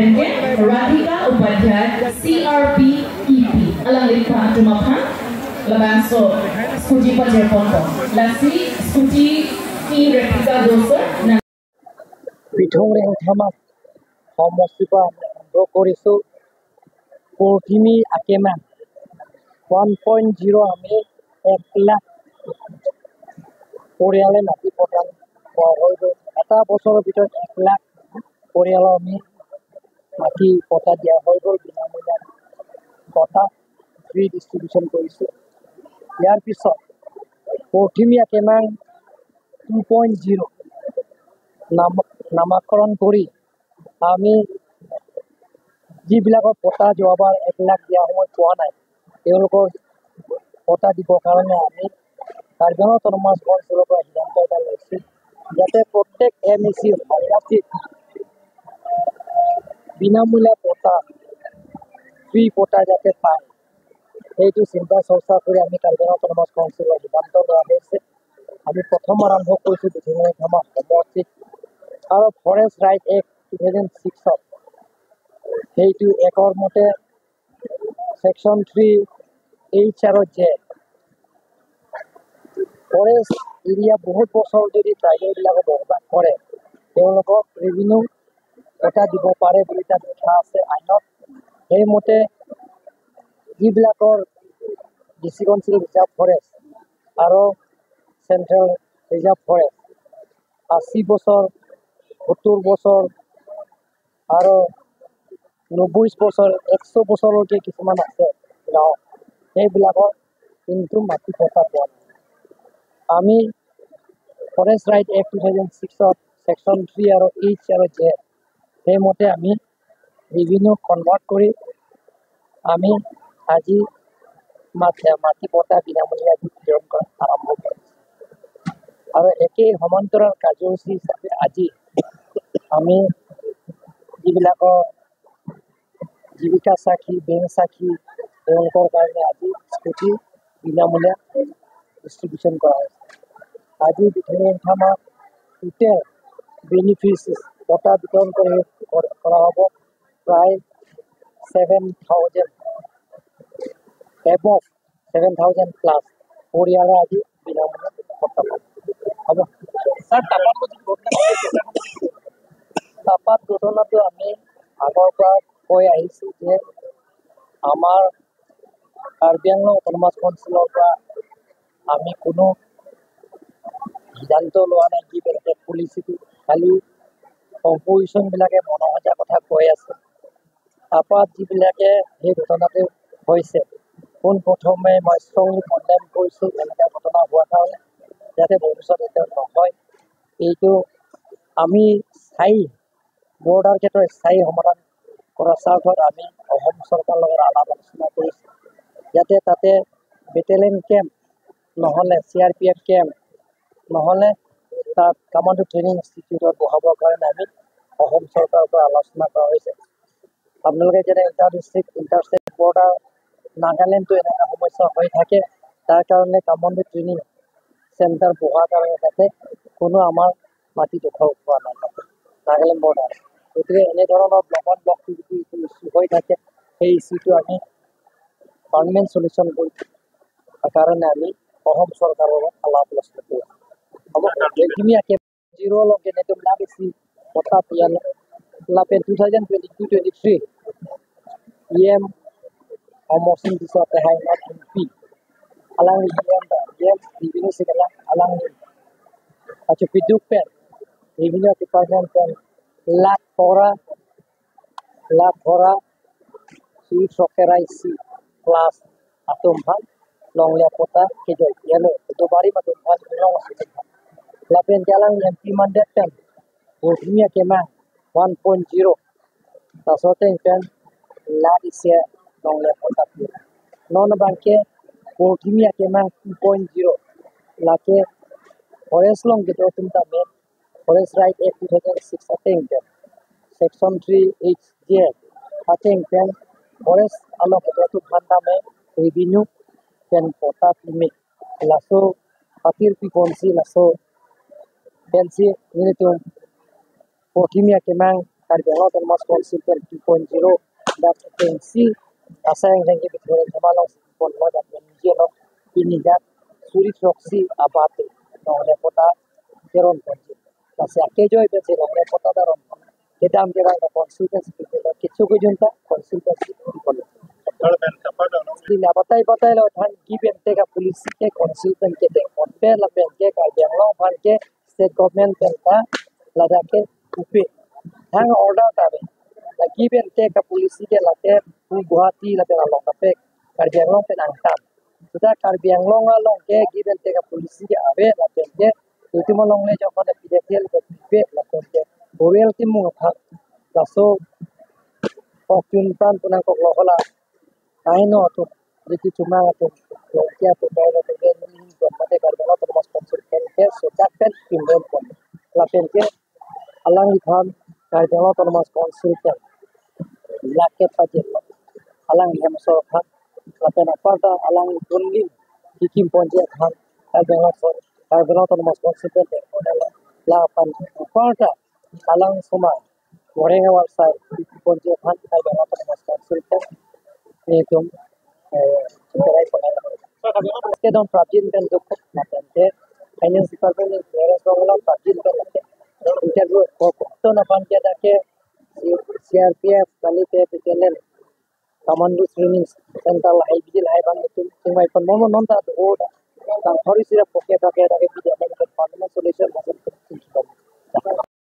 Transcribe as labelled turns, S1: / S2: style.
S1: Lapenke Radhika Upadhyay CRP EP alang lipa tumapha labangso scooty pajer ponto lasi scooty ki replica doser na
S2: Bithung Thama সমষ্টিৰ পৰা আমি আৰম্ভ কৰিছোঁ। পৰথিমি আকেমা 1.0 আমি 1 লাখ পৰিয়ালে মাটি প্ৰদান কৰা হৈ গ'ল। এটা বছৰৰ ভিতৰত 1 লাখ পৰিয়ালৰ আমি মাটি পট্টা দিয়া হৈ গ'ল, বিনামূলীয়া পট্টা ফ্ৰী ডিষ্ট্ৰিবিউশ্যন কৰিছোঁ। ইয়াৰ পিছত পৰথিমি আকেমাং 2.0 নামাকৰণ কৰি আমি যিবিলাকৰ পট্টা যোৱাবাৰ 1 লাখ দিয়া সময়ত পোৱা নাই, তেওঁলোকৰ পট্টা দিবৰ কাৰণে আমি কাৰ্বি আংলং অট'নমাছ কাউন্সিলৰ পৰা সিদ্ধান্ত এটা লৈছোঁ, যাতে প্ৰত্যেক এম এ চি সমষ্টিত বিনামূলীয়া পট্টা, ফ্ৰী পট্টা যাতে পায়, সেইটো চিন্তা চৰ্চা কৰি আমি কাৰ্বি আংলং অট'নমাছ কাউন্সিলৰ সিদ্ধান্ত লোৱা হৈছে। আমি প্ৰথম আৰম্ভ কৰিছোঁ বিথুংখামা সমষ্টিত আৰু ফৰেষ্ট ৰাইট এক্ট 2006ত সেইটো একৰ মতে ছেকশ্যন 3 এইচ আৰু জে ফৰেষ্ট এৰিয়া বহুত বছৰ যদি ট্ৰাইবেলবিলাকে বসবাস কৰে, তেওঁলোকক ৰেভিনিউ এটা দিব পাৰে বুলি তাত লিখা আছে আইনত। সেইমতে যিবিলাকৰ ডিষ্ট্ৰিক্ট কাউন্সিল ৰিজাৰ্ভ ফৰেষ্ট আৰু চেণ্ট্ৰেল ৰিজাৰ্ভ ফৰেষ্ট 80 বছৰ, 70 বছৰ আৰু 90 বছৰ, 100 বছৰলৈকে কিছুমান আছে গাঁও, সেইবিলাকৰ কিন্তু মাটি পট্টা পোৱা নাই। আমি ফৰেষ্ট ৰাইট এক্ট 2006ত ছেকশ্যন 3 আৰু এইচ আৰু জে সেইমতে আমি ৰেভিনিউ কনভাৰ্ট কৰি আমি আজি মাটি পট্টা বিনামূলীয়া বিতৰণ কৰা আৰম্ভ কৰিছোঁ। আৰু একেই সমান্তৰাল কাৰ্যসূচী হিচাপে আজি আমি যিবিলাকৰ জীৱিকা সাক্ষী, বেংক সাক্ষী, তেওঁলোকৰ কাৰণে আজি স্কুটি বিনামূলীয়া ডিষ্ট্ৰিবিউশ্যন কৰা হৈছে। আজি বিথুংখামা টোটেল বেনিফিচ পট্টা বিতৰণ কৰা হ'ব প্ৰায় 7,000 এবভ, 7,000 প্লাছ পৰিয়ালে আজি বিনামূলীয়া পট্টা পাব। হ'ব। টাপাত ঘটনাটো আমি আগৰ পৰা কৈ আহিছোঁ যে আমাৰ কাৰ্বি আংলং অট'নমাছ কাউন্সিলৰ পৰা আমি কোনো সিদ্ধান্ত লোৱা নাই কি বেলেগ পলিচিটো, খালি অপজিশ্যনবিলাকে মনোসজা কথা কৈ আছে। টাপাত যিবিলাকে সেই ঘটনাটো হৈছে, পোনপ্ৰথমে মই ষ্ট্ৰংলি কণ্ডেম কৰিছোঁ এনেকুৱা ঘটনা হোৱাৰ কাৰণে, যাতে ভৱিষ্যতে তেওঁ নহয়। এইটো আমি স্থায়ী বৰ্ডাৰ ক্ষেত্ৰত স্থায়ী সমাধান কৰাৰ স্বাৰ্থত আমি অসম চৰকাৰৰ লগত আলাপ আলোচনা কৰিছোঁ, যাতে তাতে বেটেলিয়ন কেম্প নহ'লে CRPF camp নহ'লে তাত কামাণ্ডো ট্ৰেইনিং ইনষ্টিটিউটত বহাবৰ কাৰণে আমি অসম চৰকাৰৰ পৰা আলোচনা কৰা হৈছে। আপোনালোকে যেনে inter district, inter state border নাগালেণ্ডটো এনেকুৱা সমস্যা হৈ থাকে, তাৰ কাৰণে কামাণ্ডো ট্ৰেইনিং চেণ্টাৰ বহোৱাৰ কাৰণে তাতে কোনো আমাৰ মাটি দখল হোৱা নাই তাতে নাগালেণ্ড বৰ্ডাৰ। গতিকে এনেধৰণৰ ব্লক অন ব্লক যিটো ইছ্যু হৈ থাকে, সেই ইছ্যুটো আমি পাৰ্মানেণ্ট চলিউশ্যন কৰি কাৰণে আমি অসম চৰকাৰৰ লগত আলাপ আলোচনা কৰি আছোঁ। হ'ব, এইখিনি জিৰ' লগে নেটম লাগিছি পট্টা পিয়ালে লাপে 2022-23 EM Omosin Diso Tehai not MP alang EM ba EM revenue sigala alang achu piduk pen revenue department pen lakh pora sui sokerai si plus atum phan long le pota kejoi yelo dobari matum phan long si lapen jalang MP mandate pen Bohemia kemang 1.0 tasote pen lakh isia long le pota non banke Bohemia kemang 2.0 lake forest long ke tum ta me forest right act 2006 ateng pen section 3 H J ateng pen forest along ke tu phanda me revenue pen pota pime laso patir pi konsi laso pensi ini tu Bohemia kemang Karbi Anglong Autonomous Council 2.0 da pensi asayang jangki bitore jamalong pon lo da NGO lo pinija suri choksi abate nongle pota keron ponji la se akejo ibe se nongle pota da ron kedam kerang da consultancy people kichu ko junta consultancy people batai batai lo than give and take a police ke consultant ke te on pe la pen ke Karbi Anglong phan ke state government pen ta la da ke upe thang order ta be la give and take a police ke la ke Guwahati la pe long ka pe Karbi Anglong pen ang tam suda Karbi Anglong long ke give and take a police ke ave la pen ke ultimo long le jokon la PDL ke pe la pen ke bowel ti mung phak la so okyun pan punang kok lo hola kaino to riti chuma to kia to kai to ke ni ko mate Karbi Anglong Autonomous Council pen ke so that pen involve kon la pen ke alang than Karbi Anglong Autonomous Council pen la ke pajel alang hem so kha la pen aparta alang tunlin kikim ponje khan Karbi Anglong Autonomous Council pen la pan aparta alang soma goreng war sai ponje khan Karbi Anglong Autonomous Council pen ni tum perai ke don prabjin pen duk na pen ke finance department clearance bangla prabjin pen la ke interview ko to na pan ke da ke CRPF kali ke PTLL commando training center la IBG la ban tum tingmai pon momo non ta do da tang thori sira poke poke da ke